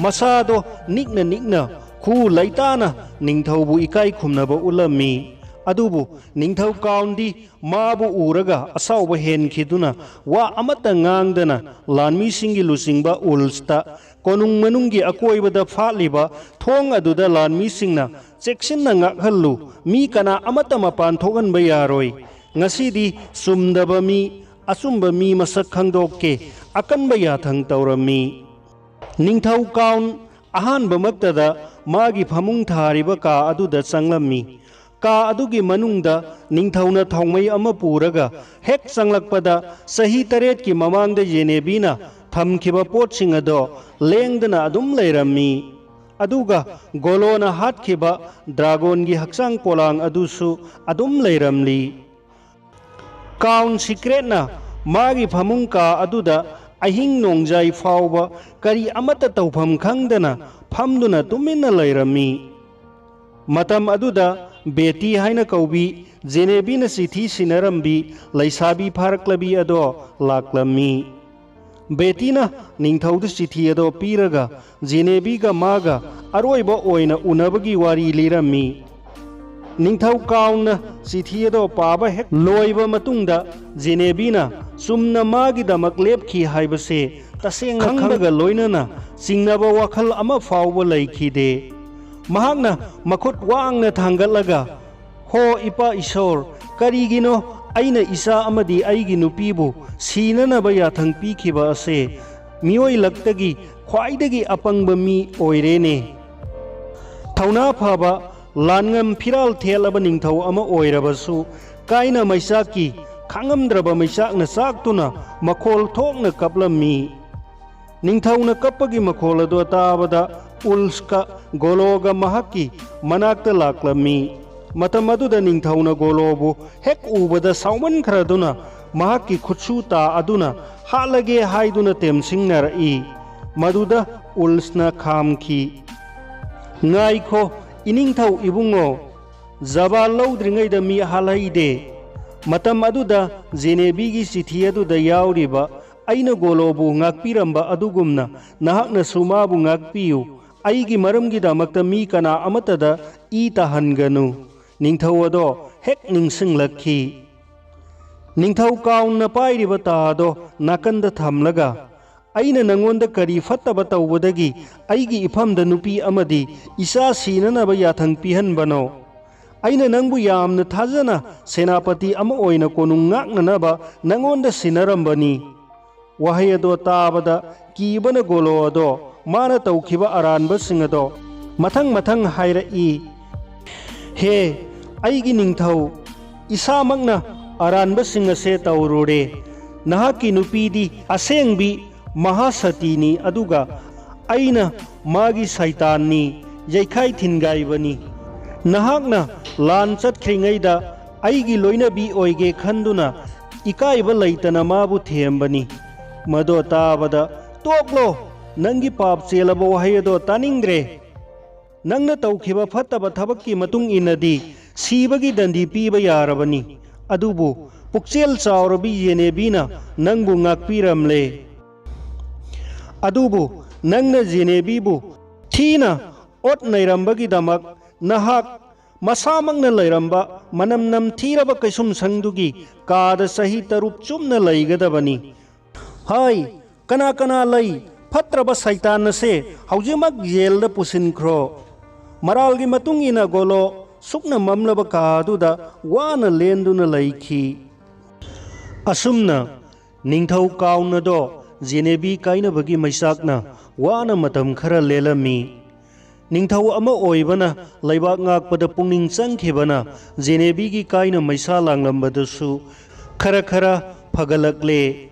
ꯃꯁꯥꯗꯣ ꯅꯤꯛꯅ ꯅꯤꯛꯅ ꯈꯨ ꯂꯩꯇꯥꯅ ꯅꯤꯡꯊꯧꯕꯨ ꯏꯀꯥꯏ ꯈꯨꯝꯅꯕ ꯎꯠꯂꯝꯃꯤ꯫ ꯑꯗꯨꯕꯨ ꯅꯤꯡꯊꯧ ꯀꯥꯎꯟꯗꯤ ꯃꯥꯕꯨ ꯎꯔꯒ ꯑꯁꯥꯎꯕ ꯍꯦꯟꯈꯤꯗꯨꯅ ꯋꯥ ꯑꯃꯠꯇ ꯉꯥꯡꯗꯅ ꯂꯥꯟꯃꯤꯁꯤꯡꯒꯤ ꯂꯨꯆꯤꯡꯕ ꯎꯜꯁꯇ, "ꯀꯣꯅꯨꯡ ꯃꯅꯨꯡꯒꯤ ꯑꯀꯣꯏꯕꯗ ꯐꯥꯠꯂꯤꯕ ꯊꯣꯡ ꯑꯗꯨꯗ ꯂꯥꯟꯃꯤꯁꯤꯡꯅ ꯆꯦꯛꯁꯤꯟꯅ ꯉꯥꯛꯍꯜꯂꯨ, ꯃꯤ ꯀꯅꯥ ꯑꯃꯠꯇ ꯃꯄꯥꯟ ꯊꯣꯛꯍꯟꯕ ꯌꯥꯔꯣꯏ꯫ ꯉꯁꯤꯗꯤ ꯆꯨꯝꯗꯕ ꯃꯤ, ꯑꯆꯨꯝꯕ ꯃꯤ ꯃꯁꯛ ꯈꯪꯗꯣꯛꯀꯦ" ꯑꯀꯟꯕ ꯌꯥꯊꯪ ꯇꯧꯔꯝꯃꯤ꯫ ꯅꯤꯡꯊꯧ ꯀꯥꯎꯟ ꯑꯍꯥꯟꯕꯃꯛꯇꯗ ꯃꯥꯒꯤ ꯐꯃꯨꯡ ꯊꯥꯔꯤꯕ ꯀꯥ ꯑꯗꯨꯗ ꯆꯪꯂꯝꯃꯤ꯫ ꯀꯥ ꯑꯗꯨꯒꯤ ꯃꯅꯨꯡꯗ ꯅꯤꯡꯊꯧꯅ ꯊꯥꯎꯃꯩ ꯑꯃ ꯄꯨꯔꯒ ꯍꯦꯛ ꯆꯪꯂꯛꯄꯗ, ꯆꯍꯤ ꯇꯔꯦꯠꯀꯤ ꯃꯃꯥꯡꯗ ꯖꯦꯅꯦꯕꯤꯅ ꯊꯝꯈꯤꯕ ꯄꯣꯠꯁꯤꯡ ꯑꯗꯣ ꯂꯦꯡꯗꯅ ꯑꯗꯨꯝ ꯂꯩꯔꯝꯃꯤ꯫ ꯑꯗꯨꯒ ꯒꯣꯂꯣꯅ ꯍꯥꯠꯈꯤꯕ ꯗ꯭ꯔꯥꯒꯣꯟꯒꯤ ꯍꯛꯆꯥꯡ ꯄꯣꯂꯥꯡ ꯑꯗꯨꯁꯨ ꯑꯗꯨꯝ ꯂꯩꯔꯝꯂꯤ꯫ ꯀꯥꯎꯟ ꯁꯤꯀ꯭ꯔꯦꯠꯅ ꯃꯥꯒꯤ ꯐꯃꯨꯡ ꯀꯥ ꯑꯗꯨꯗ ꯑꯍꯤꯡ ꯅꯣꯡꯖꯥꯏ ꯐꯥꯎꯕ ꯀꯔꯤ ꯑꯃꯠꯇ ꯇꯧꯐꯝ ꯈꯪꯗꯅ ꯐꯝꯗꯨꯅ ꯇꯨꯃꯤꯟꯅ ꯂꯩꯔꯝꯃꯤ꯫ ꯃꯇꯝ ꯑꯗꯨꯗ ꯕꯦꯇꯤ ꯍꯥꯏꯅ ꯀꯧꯕꯤ, ꯖꯦꯅꯦꯕꯤꯅ ꯆꯤꯊꯤ ꯁꯤꯟꯅꯔꯝꯕꯤ ꯂꯩꯁꯥꯕꯤ ꯐꯥꯔꯛꯂꯕꯤ ꯑꯗꯣ ꯂꯥꯛꯂꯝꯃꯤ꯫ ꯕꯦꯇꯤꯅ ꯅꯤꯡꯊꯧꯗ ꯆꯤꯊꯤ ꯑꯗꯣ ꯄꯤꯔꯒ ꯖꯦꯅꯦꯕꯤꯒ ꯃꯥꯒ ꯑꯔꯣꯏꯕ ꯑꯣꯏꯅ ꯎꯅꯕꯒꯤ ꯋꯥꯔꯤ ꯂꯤꯔꯝꯃꯤ꯫ ꯅꯤꯡꯊꯧ ꯀꯥꯎꯟꯅ ꯆꯤꯊꯤ ꯑꯗꯣ ꯄꯥꯕ ꯍꯦꯛ ꯂꯣꯏꯕ ꯃꯇꯨꯡꯗ, ꯖꯦꯅꯦꯕꯤꯅ ꯆꯨꯝꯅ ꯃꯥꯒꯤꯗꯃꯛ ꯂꯦꯞꯈꯤ ꯍꯥꯏꯕꯁꯦ ꯇꯁꯦꯡꯅ ꯈꯪꯕꯒ ꯂꯣꯏꯅꯅ ꯆꯤꯡꯅꯕ ꯋꯥꯈꯜ ꯑꯃ ꯐꯥꯎꯕ ꯂꯩꯈꯤꯗꯦ꯫ ꯃꯍꯥꯛꯅ ꯃꯈꯨꯠ ꯋꯥꯡꯅ ꯊꯥꯡꯒꯠꯂꯒ, "ꯍꯣ ꯏꯄꯥ ꯏꯁꯣꯔ, ꯀꯔꯤꯒꯤꯅꯣ ꯑꯩꯅ ꯏꯆꯥ ꯑꯃꯗꯤ ꯑꯩꯒꯤ ꯅꯨꯄꯤꯕꯨ ꯁꯤꯅꯅꯕ ꯌꯥꯊꯪ ꯄꯤꯈꯤꯕ ꯑꯁꯦ? ꯃꯤꯑꯣꯏ ꯂꯛꯇꯒꯤ ꯈ꯭ꯋꯥꯏꯗꯒꯤ ꯑꯄꯪꯕ ꯃꯤ ꯑꯣꯏꯔꯦꯅꯦ"꯫ ꯊꯧꯅꯥ ꯐꯕ, ꯂꯥꯟꯉꯝ ꯐꯤꯔꯥꯜ ꯊꯦꯠꯂꯕ ꯅꯤꯡꯊꯧ ꯑꯃ ꯑꯣꯏꯔꯕꯁꯨ, ꯀꯥꯏꯅ ꯃꯩꯆꯥꯛꯀꯤ ꯈꯥꯡꯉꯝꯗ꯭ꯔꯕ ꯃꯩꯆꯥꯛꯅ ꯆꯥꯛꯇꯨꯅ ꯃꯈꯣꯜ ꯊꯣꯛꯅ ꯀꯞꯂꯝꯃꯤ꯫ ꯅꯤꯡꯊꯧꯅ ꯀꯞꯄꯒꯤ ꯃꯈꯣꯜ ꯑꯗꯨ ꯇꯥꯕꯗ ꯎꯜꯁꯀ ꯒꯣꯂꯣꯒ ꯃꯍꯥꯛꯀꯤ ꯃꯅꯥꯛꯇ ꯂꯥꯛꯂꯝꯃꯤ꯫ ꯃꯇꯝ ꯑꯗꯨꯗ ꯅꯤꯡꯊꯧꯅ ꯒꯣꯂꯣꯕꯨ ꯍꯦꯛ ꯎꯕꯗ ꯁꯥꯎꯃꯟꯈ꯭ꯔꯗꯨꯅ ꯃꯍꯥꯛꯀꯤ ꯈꯨꯠꯁꯨ ꯇꯥ ꯑꯗꯨꯅ ꯍꯥꯠꯂꯒꯦ ꯍꯥꯏꯗꯨꯅ ꯇꯦꯝꯁꯤꯡꯅꯔꯛꯏ꯫ ꯃꯗꯨꯗ ꯎꯜꯁꯅ ꯈꯥꯝꯈꯤ, "ꯉꯥꯏꯈꯣ, ꯏꯅꯤꯡꯊꯧ ꯏꯕꯨꯡꯉꯣ, ꯖꯕꯥꯜ ꯂꯧꯗ꯭ꯔꯤꯉꯩꯗ ꯃꯤ ꯍꯥꯠꯍꯩꯗꯦ꯫ ꯃꯇꯝ ꯑꯗꯨꯗ ꯖꯦꯅꯦꯕꯤꯒꯤ ꯆꯤꯊꯤ ꯑꯗꯨꯗ ꯌꯥꯎꯔꯤꯕ ꯑꯩꯅ ꯒꯣꯂꯣꯕꯨ ꯉꯥꯛꯄꯤꯔꯝꯕ ꯑꯗꯨꯒꯨꯝꯅ ꯅꯍꯥꯛꯅꯁꯨ ꯃꯥꯕꯨ ꯉꯥꯛꯄꯤꯌꯨ꯫ ꯑꯩꯒꯤ ꯃꯔꯝꯒꯤꯗꯃꯛꯇ ꯃꯤ ꯀꯅꯥ ꯑꯃꯠꯇꯗ ꯏ ꯇꯥꯍꯟꯒꯅꯨ꯫" ꯅꯤꯡꯊꯧ ꯑꯗꯣ ꯍꯦꯛ ꯅꯤꯡꯁꯤꯡꯂꯛꯈꯤ꯫ ꯅꯤꯡꯊꯧ ꯀꯥꯎꯟꯅ ꯄꯥꯏꯔꯤꯕ ꯇꯥ ꯑꯗꯣ ꯅꯥꯀꯟꯗ ꯊꯝꯂꯒ, "ꯑꯩꯅ ꯅꯪꯉꯣꯟꯗ ꯀꯔꯤ ꯐꯠꯇꯕ ꯇꯧꯕꯗꯒꯤ ꯑꯩꯒꯤ ꯏꯐꯝꯗ ꯅꯨꯄꯤ ꯑꯃꯗꯤ ꯏꯆꯥ ꯁꯤꯅꯅꯕ ꯌꯥꯊꯪ ꯄꯤꯍꯟꯕꯅꯣ? ꯑꯩꯅ ꯅꯪꯕꯨ ꯌꯥꯝꯅ ꯊꯥꯖꯅ ꯁꯦꯅꯥꯄꯇꯤ ꯑꯃ ꯑꯣꯏꯅ ꯀꯣꯅꯨꯡ ꯉꯥꯛꯅꯅꯕ ꯅꯪꯉꯣꯟꯗ ꯁꯤꯟꯅꯔꯝꯕꯅꯤ꯫" ꯋꯥꯍꯩ ꯑꯗꯣ ꯇꯥꯕꯗ ꯀꯤꯕꯅ ꯒꯣꯂꯣ ꯑꯗꯣ ꯃꯥꯅ ꯇꯧꯈꯤꯕ ꯑꯔꯥꯟꯕꯁꯤꯡ ꯑꯗꯣ ꯃꯊꯪ ꯃꯊꯪ ꯍꯥꯏꯔꯛꯏ꯫ "ꯍꯦ ꯑꯩꯒꯤ ꯅꯤꯡꯊꯧ, ꯏꯁꯥꯃꯛꯅ ꯑꯔꯥꯟꯕꯁꯤꯡ ꯑꯁꯦ ꯇꯧꯔꯨꯔꯦ꯫ ꯅꯍꯥꯛꯀꯤ ꯅꯨꯄꯤꯗꯤ ꯑꯁꯦꯡꯕꯤ ꯃꯍꯥꯁꯇꯤꯅꯤ, ꯑꯗꯨꯒ ꯑꯩꯅ ꯃꯥꯒꯤ ꯁꯩꯇꯥꯟꯅꯤ, ꯌꯩꯈꯥꯏ ꯊꯤꯟꯒꯥꯏꯕꯅꯤ꯫ ꯅꯍꯥꯛꯅ ꯂꯥꯟ ꯆꯠꯈ꯭ꯔꯤꯉꯩꯗ ꯑꯩꯒꯤ ꯂꯣꯏꯅꯕꯤ ꯑꯣꯏꯒꯦ ꯈꯟꯗꯨꯅ ꯏꯀꯥꯏꯕ ꯂꯩꯇꯅ ꯃꯥꯕꯨ ꯊꯦꯝꯕꯅꯤ꯫" ꯃꯗꯣ ꯇꯥꯕꯗ, "ꯇꯣꯛꯂꯣ, ꯅꯪꯒꯤ ꯄꯥꯞ ꯆꯦꯜꯂꯕ ꯋꯥꯍꯩ ꯑꯗꯣ ꯇꯥꯅꯤꯡꯗ꯭ꯔꯦ꯫ ꯅꯪꯅ ꯇꯧꯈꯤꯕ ꯐꯠꯇꯕ ꯊꯕꯛꯀꯤ ꯃꯇꯨꯡ ꯏꯟꯅꯗꯤ ꯁꯤꯕꯒꯤ ꯗꯟꯗꯤ ꯄꯤꯕ ꯌꯥꯔꯕꯅꯤ꯫ ꯑꯗꯨꯕꯨ ꯄꯨꯛꯆꯦꯜ ꯆꯥꯎꯔꯕꯤ ꯖꯦꯅꯦꯕꯤꯅ ꯅꯪꯕꯨ ꯉꯥꯛꯄꯤꯔꯝꯂꯦ꯫ ꯑꯗꯨꯕꯨ ꯅꯪꯅ ꯖꯦꯅꯦꯕꯤꯕꯨ ꯊꯤꯅ ꯑꯣꯠ ꯅꯩꯔꯝꯕꯒꯤꯗꯃꯛ ꯅꯍꯥꯛ ꯃꯁꯥꯃꯛꯅ ꯂꯩꯔꯝꯕ ꯃꯅꯝ ꯅꯝꯊꯤꯔꯕ ꯀꯩꯁꯨꯝꯁꯪꯗꯨꯒꯤ ꯀꯥꯗ ꯆꯍꯤ ꯇꯔꯨꯛ ꯆꯨꯞꯅ ꯂꯩꯒꯗꯕꯅꯤ꯫ ꯍꯥꯏ, ꯀꯅꯥ ꯀꯅꯥ ꯂꯩ? ꯐꯠꯇ꯭ꯔꯕ ꯁꯩꯇꯥꯟ ꯑꯁꯦ ꯍꯧꯖꯤꯛꯃꯛ ꯖꯦꯜꯗ ꯄꯨꯁꯤꯟꯈ꯭ꯔꯣ꯫" ꯃꯔꯥꯜꯒꯤ ꯃꯇꯨꯡ ꯏꯟꯅ ꯒꯣꯂꯣ ꯁꯨꯛꯅ ꯃꯝꯂꯕ ꯀꯥ ꯑꯗꯨꯗ ꯋꯥꯅ ꯂꯦꯟꯗꯨꯅ ꯂꯩꯈꯤ꯫ ꯑꯁꯨꯝꯅ ꯅꯤꯡꯊꯧ ꯀꯥꯎꯟ ꯑꯗꯣ ꯖꯦꯅꯦꯕꯤ ꯀꯥꯏꯅꯕꯒꯤ ꯃꯩꯆꯥꯛꯅ ꯋꯥꯅ ꯃꯇꯝ ꯈꯔ ꯂꯦꯜꯂꯝꯃꯤ꯫ ꯅꯤꯡꯊꯧ ꯑꯃ ꯑꯣꯏꯕꯅ ꯂꯩꯕꯥꯛ ꯉꯥꯛꯄꯗ ꯄꯨꯛꯅꯤꯡ ꯆꯪꯈꯤꯕꯅ ꯖꯦꯅꯦꯕꯤꯒꯤ ꯀꯥꯏꯅ ꯃꯩꯁꯥ ꯂꯥꯡꯂꯝꯕꯗꯨꯁꯨ ꯈꯔ ꯈꯔ ꯐꯒꯠꯂꯛꯂꯦ꯫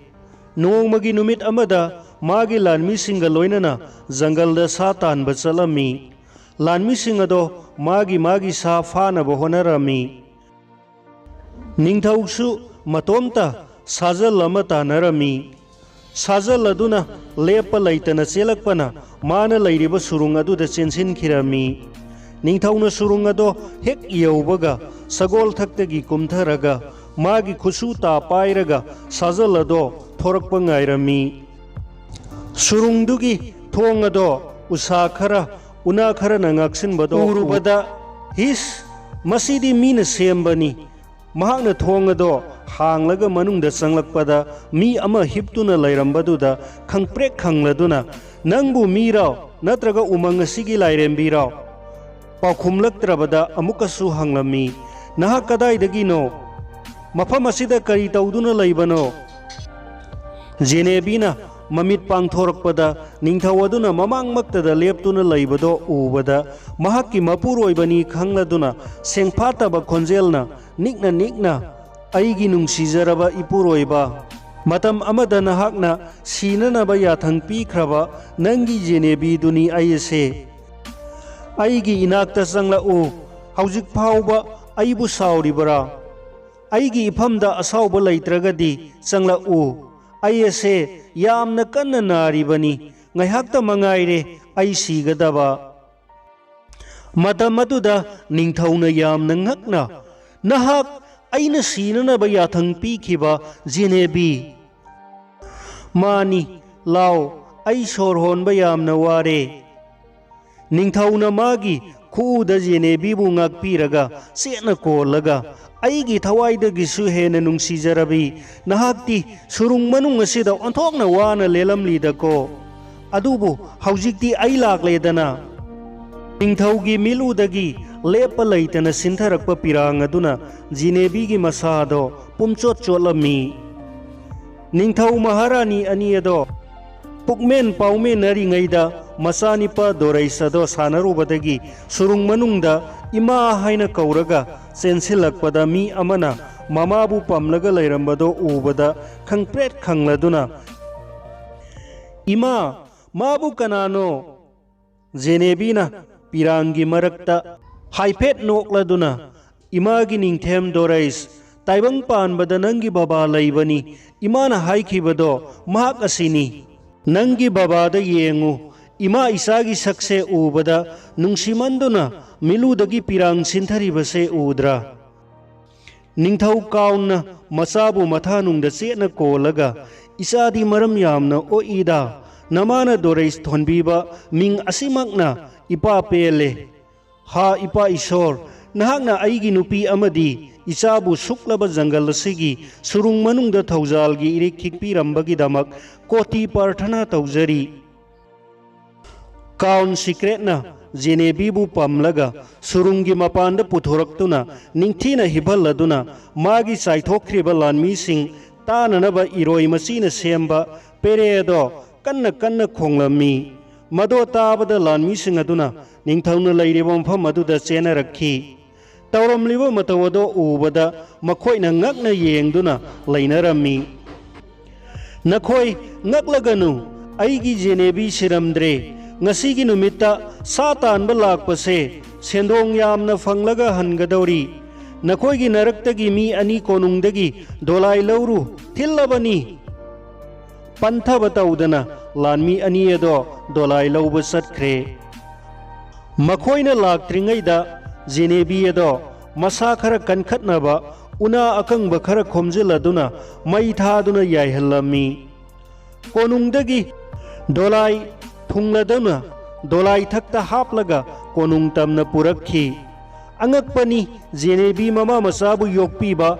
ꯅꯣꯡꯃꯒꯤ ꯅꯨꯃꯤꯠ ꯑꯃꯗ ꯃꯥꯒꯤ ꯂꯥꯟꯃꯤꯁꯤꯡꯒ ꯂꯣꯏꯅꯅ ꯖꯪꯒꯜꯗ ꯁꯥ ꯇꯥꯟꯕ ꯆꯠꯂꯝꯃꯤ꯫ ꯂꯥꯟꯃꯤꯁꯤꯡ ꯑꯗꯣ ꯃꯥꯒꯤ ꯃꯥꯒꯤ ꯁꯥ ꯐꯥꯅꯕ ꯍꯣꯠꯅꯔꯝꯃꯤ꯫ ꯅꯤꯡꯊꯧꯁꯨ ꯃꯇꯣꯝꯇ ꯁꯥꯖꯜ ꯑꯃ ꯇꯥꯟꯅꯔꯝꯃꯤ꯫ ꯁꯥꯖꯜ ꯑꯗꯨꯅ ꯂꯦꯞꯄ ꯂꯩꯇꯅ ꯆꯦꯜꯂꯛꯄꯅ ꯃꯥꯅ ꯂꯩꯔꯤꯕ ꯁꯨꯔꯨꯡ ꯑꯗꯨꯗ ꯆꯦꯟꯁꯤꯟꯈꯤꯔꯝꯃꯤ꯫ ꯅꯤꯡꯊꯧꯅ ꯁꯨꯔꯨꯡ ꯑꯗꯣ ꯍꯦꯛ ꯌꯧꯕꯒ ꯁꯒꯣꯜ ꯊꯛꯇꯒꯤ ꯀꯨꯝꯊꯔꯒ ꯃꯥꯒꯤ ꯈꯨꯠꯁꯨ ꯇꯥ ꯄꯥꯏꯔꯒ ꯁꯥꯖꯜ ꯑꯗꯣ ꯊꯣꯔꯛꯄ ꯉꯥꯏꯔꯝꯃꯤ꯫ ꯁꯨꯔꯨꯡꯗꯨꯒꯤ ꯊꯣꯡ ꯑꯗꯣ ꯎꯁꯥ ꯈꯔ, ꯎꯅꯥ ꯈꯔꯅ ꯉꯥꯛꯁꯤꯟꯕꯗꯣ ꯎꯔꯨꯕꯗ, "ꯍꯤꯁ, ꯃꯁꯤꯗꯤ ꯃꯤꯅ ꯁꯦꯝꯕꯅꯤ"꯫ ꯃꯍꯥꯛꯅ ꯊꯣꯡ ꯑꯗꯣ ꯍꯥꯡꯂꯒ ꯃꯅꯨꯡꯗ ꯆꯪꯂꯛꯄꯗ ꯃꯤ ꯑꯃ ꯍꯤꯞꯇꯨꯅ ꯂꯩꯔꯝꯕꯗꯨꯗ ꯈꯪꯄ꯭ꯔꯦꯛ ꯈꯪꯂꯗꯨꯅ, "ꯅꯪꯕꯨ ꯃꯤꯔꯣ ꯅꯠꯇ꯭ꯔꯒ ꯎꯃꯪ ꯑꯁꯤꯒꯤ ꯂꯥꯏꯔꯦꯝꯕꯤꯔꯣ?" ꯄꯥꯎꯈꯨꯝꯂꯛꯇ꯭ꯔꯕꯗ ꯑꯃꯨꯛꯀꯁꯨ ꯍꯪꯂꯝꯃꯤ, "ꯅꯍꯥꯛ ꯀꯗꯥꯏꯗꯒꯤꯅꯣ? ꯃꯐꯝ ꯑꯁꯤꯗ ꯀꯔꯤ ꯇꯧꯗꯨꯅ ꯂꯩꯕꯅꯣ?" ꯖꯦꯅꯦꯕꯤꯅ ꯃꯃꯤꯠ ꯄꯥꯡꯊꯣꯔꯛꯄꯗ ꯅꯤꯡꯊꯧ ꯑꯗꯨꯅ ꯃꯃꯥꯡꯃꯛꯇꯗ ꯂꯦꯞꯇꯨꯅ ꯂꯩꯕꯗꯣ ꯎꯕꯗ ꯃꯍꯥꯛꯀꯤ ꯃꯄꯨꯔꯣꯏꯕꯅꯤ ꯈꯪꯂꯗꯨꯅ ꯁꯦꯡꯐꯥꯠꯇꯕ ꯈꯣꯟꯖꯦꯜꯅ, "ꯅꯤꯛꯅ ꯅꯤꯛꯅ, ꯑꯩꯒꯤ ꯅꯨꯡꯁꯤꯖꯔꯕ ꯏꯄꯨꯔꯣꯏꯕ, ꯃꯇꯝ ꯑꯃꯗ ꯅꯍꯥꯛꯅ ꯁꯤꯅꯅꯕ ꯌꯥꯊꯪ ꯄꯤꯈ꯭ꯔꯕ ꯅꯪꯒꯤ ꯖꯦꯅꯦꯕꯤꯗꯨꯅꯤ ꯑꯩ ꯑꯁꯦ꯫ ꯑꯩꯒꯤ ꯏꯅꯥꯛꯇ ꯆꯪꯂꯛꯎ꯫ ꯍꯧꯖꯤꯛ ꯐꯥꯎꯕ ꯑꯩꯕꯨ ꯁꯥꯎꯔꯤꯕꯔꯥ? ꯑꯩꯒꯤ ꯏꯐꯝꯗ ꯑꯁꯥꯎꯕ ꯂꯩꯇ꯭ꯔꯒꯗꯤ ꯆꯪꯂꯛꯎ꯫ ꯑꯩ ꯑꯁꯦ ꯌꯥꯝꯅ ꯀꯟꯅ ꯅꯥꯔꯤꯕꯅꯤ꯫ ꯉꯥꯏꯍꯥꯛꯇ ꯃꯉꯥꯏꯔꯦ ꯑꯩ ꯁꯤꯒꯗꯕ"꯫ ꯃꯇꯝ ꯑꯗꯨꯗ ꯅꯤꯡꯊꯧꯅ ꯌꯥꯝꯅ ꯉꯛꯅ, "ꯅꯍꯥꯛ ꯑꯩꯅ ꯁꯤꯅꯅꯕ ꯌꯥꯊꯪ ꯄꯤꯈꯤꯕ ꯖꯦꯅꯦꯕꯤ?" "ꯃꯥꯅꯤ, ꯂꯥꯎ, ꯑꯩ ꯁꯣꯔ ꯍꯣꯟꯕ ꯌꯥꯝꯅ ꯋꯥꯔꯦ"꯫ ꯅꯤꯡꯊꯧꯅ ꯃꯥꯒꯤ ꯈꯨꯎꯗ ꯖꯦꯅꯦꯕꯤꯕꯨ ꯉꯥꯛꯄꯤꯔꯒ ꯆꯦꯠꯅ ꯀꯣꯜꯂꯒ, "ꯑꯩꯒꯤ ꯊꯋꯥꯏꯗꯒꯤꯁꯨ ꯍꯦꯟꯅ ꯅꯨꯡꯁꯤꯖꯔꯕꯤ ꯅꯍꯥꯛꯇꯤ ꯁꯨꯔꯨꯡ ꯃꯅꯨꯡ ꯑꯁꯤꯗ ꯑꯣꯟꯊꯣꯛꯅ ꯋꯥꯅ ꯂꯦꯜꯂꯝꯂꯤꯗꯀꯣ꯫ ꯑꯗꯨꯕꯨ ꯍꯧꯖꯤꯛꯇꯤ ꯑꯩ ꯂꯥꯛꯂꯦꯗꯅ"꯫ ꯅꯤꯡꯊꯧꯒꯤ ꯃꯤꯠꯂꯨꯗꯒꯤ ꯂꯦꯞꯄ ꯂꯩꯇꯅ ꯁꯤꯟꯊꯔꯛꯄ ꯄꯤꯔꯥꯡ ꯑꯗꯨꯅ ꯖꯤꯅꯦꯕꯤꯒꯤ ꯃꯁꯥꯗꯣ ꯄꯨꯝꯆꯣꯠ ꯆꯣꯠꯂꯝꯃꯤ꯫ ꯅꯤꯡꯊꯧ ꯃꯍꯥꯔꯥꯅꯤ ꯑꯅꯤ ꯑꯗꯣ ꯄꯨꯛꯃꯦꯟ ꯄꯥꯎꯃꯦꯟꯅꯔꯤꯉꯩꯗ ꯃꯆꯥꯅꯤꯄꯥ ꯗꯣꯔꯩꯁ ꯑꯗꯣ ꯁꯥꯟꯅꯔꯨꯕꯗꯒꯤ ꯁꯨꯔꯨꯡ ꯃꯅꯨꯡꯗ "ꯏꯃꯥ" ꯍꯥꯏꯅ ꯀꯧꯔꯒ ꯆꯦꯟꯁꯤꯜꯂꯛꯄꯗ ꯃꯤ ꯑꯃꯅ ꯃꯃꯥꯕꯨ ꯄꯝꯂꯒ ꯂꯩꯔꯝꯕꯗꯣ ꯎꯕꯗ ꯈꯪꯄ꯭ꯔꯦꯠ ꯈꯪꯂꯗꯨꯅ, "ꯏꯃꯥ, ꯃꯥꯕꯨ ꯀꯅꯥꯅꯣ?" ꯖꯦꯅꯦꯕꯤꯅ ꯄꯤꯔꯥꯡꯒꯤ ꯃꯔꯛꯇ ꯍꯥꯏꯐꯦꯠ ꯅꯣꯛꯂꯗꯨꯅ, "ꯏꯃꯥꯒꯤ ꯅꯤꯡꯊꯦꯝ ꯗꯣꯔꯩꯁ, ꯇꯥꯏꯕꯪ ꯄꯥꯟꯕꯗ ꯅꯪꯒꯤ ꯕꯕꯥ ꯂꯩꯕꯅꯤ꯫ ꯏꯃꯥꯅ ꯍꯥꯏꯈꯤꯕꯗꯣ ꯃꯍꯥꯛ ꯑꯁꯤꯅꯤ꯫ ꯅꯪꯒꯤ ꯕꯕꯥꯗ ꯌꯦꯡꯉꯨ꯫ ꯏꯃꯥ ꯏꯆꯥꯒꯤ ꯁꯛꯁꯦ ꯎꯕꯗ ꯅꯨꯡꯁꯤꯃꯟꯗꯨꯅ ꯃꯤꯠꯂꯨꯗꯒꯤ ꯄꯤꯔꯥꯡ ꯁꯤꯟꯊꯔꯤꯕꯁꯦ ꯎꯗ꯭ꯔꯥ?" ꯅꯤꯡꯊꯧ ꯀꯥꯎꯟꯅ ꯃꯆꯥꯕꯨ ꯃꯊꯥꯅꯨꯡꯗ ꯆꯦꯠꯅ ꯀꯣꯜꯂꯒ, "ꯏꯆꯥꯗꯤ ꯃꯔꯝ ꯌꯥꯝꯅ ꯑꯣꯛꯏꯗ, ꯅꯃꯥꯅ ꯗꯣꯔꯩꯁ ꯊꯣꯟꯕꯤꯕ ꯃꯤꯡ ꯑꯁꯤꯃꯛꯅ ꯏꯄꯥ ꯄꯦꯜꯂꯦ꯫ ꯍꯥ ꯏꯄꯥ ꯏꯁꯣꯔ, ꯅꯍꯥꯛꯅ ꯑꯩꯒꯤ ꯅꯨꯄꯤ ꯑꯃꯗꯤ ꯏꯆꯥꯕꯨ ꯁꯨꯛꯂꯕ ꯖꯪꯒꯜ ꯑꯁꯤꯒꯤ ꯁꯨꯔꯨꯡ ꯃꯅꯨꯡꯗ ꯊꯧꯖꯥꯜꯒꯤ ꯏꯔꯤꯛ ꯈꯤꯛꯄꯤꯔꯝꯕꯒꯤꯗꯃꯛ ꯀꯣꯇꯤ ꯄ꯭ꯔꯥꯔꯊꯅꯥ ꯇꯧꯖꯔꯤ꯫" ꯀꯥꯎꯟ ꯁꯤꯀ꯭ꯔꯦꯠꯅ ꯖꯦꯅꯦꯕꯤꯕꯨ ꯄꯝꯂꯒ ꯁꯨꯔꯨꯡꯒꯤ ꯃꯄꯥꯟꯗ ꯄꯨꯊꯣꯔꯛꯇꯨꯅ ꯅꯤꯡꯊꯤꯅ ꯍꯤꯞꯍꯜꯂꯗꯨꯅ ꯃꯥꯒꯤ ꯆꯥꯏꯊꯣꯛꯈ꯭ꯔꯤꯕ ꯂꯥꯟꯃꯤꯁꯤꯡ ꯇꯥꯅꯅꯕ ꯏꯔꯣꯏ ꯃꯆꯤꯅ ꯁꯦꯝꯕ ꯄꯦꯔꯦ ꯑꯗꯣ ꯀꯟꯅ ꯀꯟꯅ ꯈꯣꯡꯂꯝꯃꯤ꯫ ꯃꯗꯣ ꯇꯥꯕꯗ ꯂꯥꯟꯃꯤꯁꯤꯡ ꯑꯗꯨꯅ ꯅꯤꯡꯊꯧꯅ ꯂꯩꯔꯤꯕ ꯃꯐꯝ ꯑꯗꯨꯗ ꯆꯦꯟꯅꯔꯛꯈꯤ꯫ ꯇꯧꯔꯝꯂꯤꯕ ꯃꯇꯧ ꯑꯗꯣ ꯎꯕꯗ ꯃꯈꯣꯏꯅ ꯉꯛꯅ ꯌꯦꯡꯗꯨꯅ ꯂꯩꯅꯔꯝꯃꯤ꯫ "ꯅꯈꯣꯏ ꯉꯛꯂꯒꯅꯨ, ꯑꯩꯒꯤ ꯖꯦꯅꯦꯕꯤ ꯁꯤꯔꯝꯗ꯭ꯔꯦ꯫ ꯉꯁꯤꯒꯤ ꯅꯨꯃꯤꯠꯇ ꯁꯥ ꯇꯥꯟꯕ ꯂꯥꯛꯄꯁꯦ ꯁꯦꯟꯗꯣꯡ ꯌꯥꯝꯅ ꯐꯪꯂꯒ ꯍꯟꯒꯗꯧꯔꯤ꯫ ꯅꯈꯣꯏꯒꯤ ꯅꯔꯛꯇꯒꯤ ꯃꯤ ꯑꯅꯤ ꯀꯣꯅꯨꯡꯗꯒꯤ ꯗꯣꯂꯥꯏ ꯂꯧꯔꯨ ꯊꯤꯜꯂꯕꯅꯤ꯫" ꯄꯟꯊꯕ ꯇꯧꯗꯅ ꯂꯥꯟꯃꯤ ꯑꯅꯤ ꯑꯗꯣ ꯗꯣꯂꯥꯏ ꯂꯧꯕ ꯆꯠꯈ꯭ꯔꯦ꯫ ꯃꯈꯣꯏꯅ ꯂꯥꯛꯇ꯭ꯔꯤꯉꯩꯗ ꯖꯦꯅꯦꯕꯤ ꯑꯗꯣ ꯃꯁꯥ ꯈꯔ ꯀꯟꯈꯠꯅꯕ ꯎꯅꯥ ꯑꯀꯪꯕ ꯈꯔ ꯈꯣꯝꯖꯤꯜꯂꯗꯨꯅ ꯃꯩ ꯊꯥꯗꯨꯅ ꯌꯥꯏꯍꯜꯂꯝꯃꯤ꯫ ꯀꯣꯅꯨꯡꯗꯒꯤ ꯗꯣꯂꯥꯏ ꯊꯨꯡꯂꯗꯨꯅ ꯗꯣꯂꯥꯏ ꯊꯛꯇ ꯍꯥꯞꯂꯒ ꯀꯣꯅꯨꯡ ꯇꯝꯅ ꯄꯨꯔꯛꯈꯤ꯫ ꯑꯉꯛꯄꯅꯤ, ꯖꯦꯅꯦꯕꯤ ꯃꯃꯥ ꯃꯆꯥꯕꯨ ꯌꯣꯛꯄꯤꯕ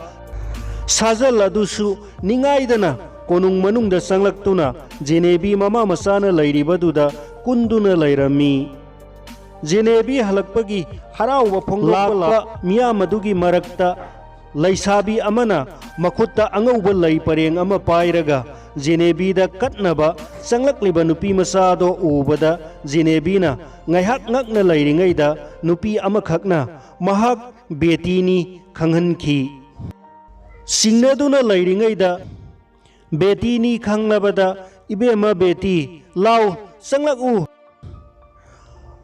ꯁꯥꯖꯜ ꯑꯗꯨꯁꯨ ꯅꯤꯡꯉꯥꯏꯗꯅ ꯀꯣꯅꯨꯡ ꯃꯅꯨꯡꯗ ꯆꯪꯂꯛꯇꯨꯅ ꯖꯦꯅꯦꯕꯤ ꯃꯃꯥ ꯃꯆꯥꯅ ꯂꯩꯔꯤꯕꯗꯨꯗ ꯀꯨꯟꯗꯨꯅ ꯂꯩꯔꯝꯃꯤ꯫ ꯖꯦꯅꯦꯕꯤ ꯍꯜꯂꯛꯄꯒꯤ ꯍꯔꯥꯎꯕ ꯐꯣꯡꯗꯣꯛꯄ ꯂꯥꯛꯄ ꯃꯤꯌꯥꯝ ꯑꯗꯨꯒꯤ ꯃꯔꯛꯇ ꯂꯩꯁꯥꯕꯤ ꯑꯃꯅ ꯃꯈꯨꯠꯇ ꯑꯉꯧꯕ ꯂꯩ ꯄꯔꯦꯡ ꯑꯃ ꯄꯥꯏꯔꯒ ꯖꯦꯅꯦꯕꯤꯗ ꯀꯠꯅꯕ ꯆꯪꯂꯛꯂꯤꯕ ꯅꯨꯄꯤ ꯃꯆꯥꯗꯣ ꯎꯕꯗ ꯖꯦꯅꯦꯕꯤꯅ ꯉꯥꯏꯍꯥꯛ ꯉꯛꯅ ꯂꯩꯔꯤꯉꯩꯗ ꯅꯨꯄꯤ ꯑꯃꯈꯛꯅ ꯃꯍꯥꯛ ꯕꯦꯇꯤꯅꯤ ꯈꯪꯍꯟꯈꯤ꯫ ꯆꯤꯡꯅꯗꯨꯅ ꯂꯩꯔꯤꯉꯩꯗ ꯕꯦꯇꯤꯅꯤ ꯈꯪꯂꯕꯗ, "ꯏꯕꯦꯝꯃ ꯕꯦꯇꯤ, ꯂꯥꯎ, ꯆꯪꯂꯛꯎ꯫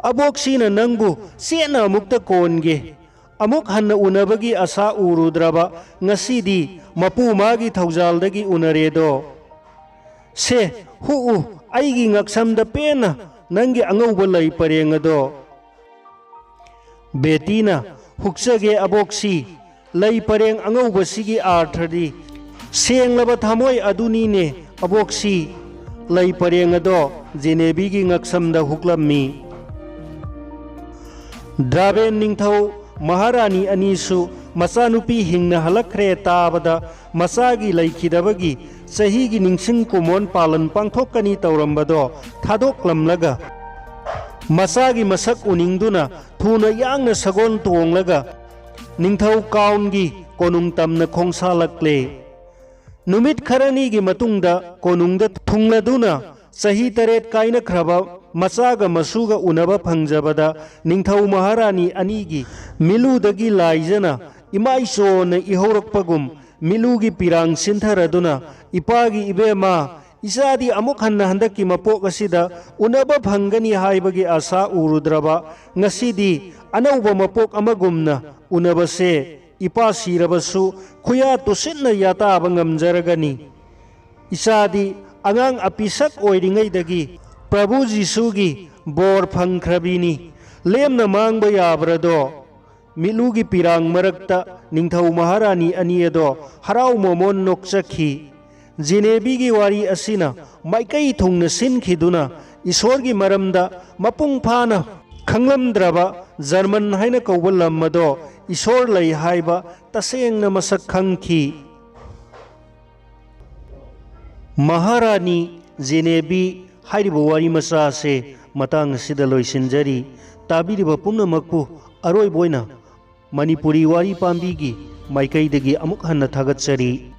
ꯑꯕꯣꯛꯁꯤꯅ ꯅꯪꯕꯨ ꯆꯦꯠꯅ ꯑꯃꯨꯛꯇ ꯀꯣꯟꯒꯦ꯫ ꯑꯃꯨꯛ ꯍꯟꯅ ꯎꯅꯕꯒꯤ ꯑꯁꯥ ꯎꯔꯨꯗ꯭ꯔꯕ ꯉꯁꯤꯗꯤ ꯃꯄꯨ ꯃꯥꯒꯤ ꯊꯧꯖꯥꯜꯗꯒꯤ ꯎꯅꯔꯦꯗꯣ꯫ ꯁꯦ, ꯍꯨꯛꯎ, ꯑꯩꯒꯤ ꯉꯛꯁꯝꯗ ꯄꯦꯟꯅ ꯅꯪꯒꯤ ꯑꯉꯧꯕ ꯂꯩ ꯄꯔꯦꯡ ꯑꯗꯣ꯫ ꯕꯦꯇꯤꯅ, ꯍꯨꯛꯆꯒꯦ ꯑꯕꯣꯛꯁꯤ, ꯂꯩ ꯄꯔꯦꯡ ꯑꯉꯧꯕꯁꯤꯒꯤ ꯑꯥꯔꯊꯗꯤ꯫ ꯁꯦꯡꯂꯕ ꯊꯃꯣꯏ ꯑꯗꯨꯅꯤꯅꯦ ꯑꯕꯣꯛꯁꯤ꯫ ꯂꯩ ꯄꯔꯦꯡ ꯑꯗꯣ ꯖꯦꯅꯦꯕꯤꯒꯤ ꯉꯛꯁꯝꯗ ꯍꯨꯛꯂꯝꯃꯤ꯫ ꯗ꯭ꯔꯥꯕꯦꯟ ꯅꯤꯡꯊꯧ ꯃꯍꯥꯔꯥꯅꯤ ꯑꯅꯤꯁꯨ ꯃꯆꯥꯅꯨꯄꯤ ꯍꯤꯡꯅ ꯍꯜꯂꯛꯈ꯭ꯔꯦ ꯇꯥꯕꯗ ꯃꯆꯥꯒꯤ ꯂꯩꯈꯤꯗꯕꯒꯤ ꯆꯍꯤꯒꯤ ꯅꯤꯡꯁꯤꯡ ꯀꯨꯃꯣꯟ ꯄꯥꯂꯟ ꯄꯥꯡꯊꯣꯛꯀꯅꯤ ꯇꯧꯔꯝꯕꯗꯣ ꯊꯥꯗꯣꯛꯂꯝꯂꯒ ꯃꯆꯥꯒꯤ ꯃꯁꯛ ꯎꯅꯤꯡꯗꯨꯅ ꯊꯨꯅ ꯌꯥꯡꯅ ꯁꯒꯣꯜ ꯇꯣꯡꯂꯒ ꯅꯤꯡꯊꯧ ꯀꯥꯎꯟꯒꯤ ꯀꯣꯅꯨꯡ ꯇꯝꯅ ꯈꯣꯡꯁꯥꯜꯂꯛꯂꯦ꯫ ꯅꯨꯃꯤꯠ ꯈꯔꯅꯤꯒꯤ ꯃꯇꯨꯡꯗ ꯀꯣꯅꯨꯡꯗ ꯊꯨꯡꯂꯗꯨꯅ ꯆꯍꯤ ꯇꯔꯦꯠ ꯀꯥꯏꯅꯈ꯭ꯔꯕ ꯃꯆꯥꯒ ꯃꯁꯨꯒ ꯎꯅꯕ ꯐꯪꯖꯕꯗ ꯅꯤꯡꯊꯧ ꯃꯍꯥꯔꯥꯅꯤ ꯑꯅꯤꯒꯤ ꯃꯤꯂꯨꯗꯒꯤ ꯂꯥꯏꯖꯅ ꯏꯃꯥꯏꯆꯣꯅ ꯏꯍꯧꯔꯛꯄꯒꯨꯝ ꯃꯤꯂꯨꯒꯤ ꯄꯤꯔꯥꯡ ꯁꯤꯟꯊꯔꯗꯨꯅ, "ꯏꯄꯥꯒꯤ ꯏꯕꯦꯝꯃ, ꯏꯆꯥꯗꯤ ꯑꯃꯨꯛ ꯍꯟꯅ ꯍꯟꯗꯛꯀꯤ ꯃꯄꯣꯛ ꯑꯁꯤꯗ ꯎꯅꯕ ꯐꯪꯒꯅꯤ ꯍꯥꯏꯕꯒꯤ ꯑꯥꯁꯥ ꯎꯔꯨꯗ꯭ꯔꯕ ꯉꯁꯤꯗꯤ ꯑꯅꯧꯕ ꯃꯄꯣꯛ ꯑꯃꯒꯨꯝꯅ ꯎꯅꯕꯁꯦ ꯏꯄꯥ ꯁꯤꯔꯕꯁꯨ ꯈꯨꯌꯥ ꯇꯨꯁꯤꯠꯅ ꯌꯥꯇꯥꯕ ꯉꯝꯖꯔꯒꯅꯤ꯫ ꯏꯆꯥꯗꯤ ꯑꯉꯥꯡ ꯑꯄꯤꯁꯛ ꯑꯣꯏꯔꯤꯉꯩꯗꯒꯤ ꯄ꯭ꯔꯚꯨ ꯖꯤꯁꯨꯒꯤ ꯕꯣꯔ ꯐꯪꯈ꯭ꯔꯕꯤꯅꯤ꯫ ꯂꯦꯝꯅ ꯃꯥꯡꯕ ꯌꯥꯕ꯭ꯔꯗꯣ?" ꯃꯤꯠꯂꯨꯒꯤ ꯄꯤꯔꯥꯡ ꯃꯔꯛꯇ ꯅꯤꯡꯊꯧ ꯃꯍꯥꯔꯥꯅꯤ ꯑꯅꯤ ꯑꯗꯣ ꯍꯔꯥꯎ ꯃꯃꯣꯟ ꯅꯣꯛꯆꯈꯤ꯫ ꯖꯤꯅꯦꯕꯤꯒꯤ ꯋꯥꯔꯤ ꯑꯁꯤꯅ ꯃꯥꯏꯀꯩ ꯊꯨꯡꯅ ꯁꯤꯟꯈꯤꯗꯨꯅ ꯏꯁꯣꯔꯒꯤ ꯃꯔꯝꯗ ꯃꯄꯨꯡ ꯐꯥꯅ ꯈꯪꯂꯝꯗ꯭ꯔꯕ ꯖꯔꯃꯟ ꯍꯥꯏꯅ ꯀꯧꯕ ꯂꯝ ꯑꯗꯣ ꯏꯁꯣꯔ ꯂꯩ ꯍꯥꯏꯕ ꯇꯁꯦꯡꯅ ꯃꯁꯛ ꯈꯪꯈꯤ꯫ ꯃꯍꯥꯔꯥꯅꯤ ꯖꯦꯅꯦꯕꯤ ꯍꯥꯏꯔꯤꯕ ꯋꯥꯔꯤ ꯃꯆꯥ ꯑꯁꯦ ꯃꯇꯥꯡ ꯑꯁꯤꯗ ꯂꯣꯏꯁꯤꯟꯖꯔꯤ꯫ ꯇꯥꯕꯤꯔꯤꯕ ꯄꯨꯝꯅꯃꯛꯄꯨ ꯑꯔꯣꯏꯕ ꯑꯣꯏꯅ ꯃꯅꯤꯄꯨꯔꯤ ꯋꯥꯔꯤ ꯄꯥꯝꯕꯤꯒꯤ ꯃꯥꯏꯀꯩꯗꯒꯤ ꯑꯃꯨꯛ ꯍꯟꯅ ꯊꯥꯒꯠꯆꯔꯤ꯫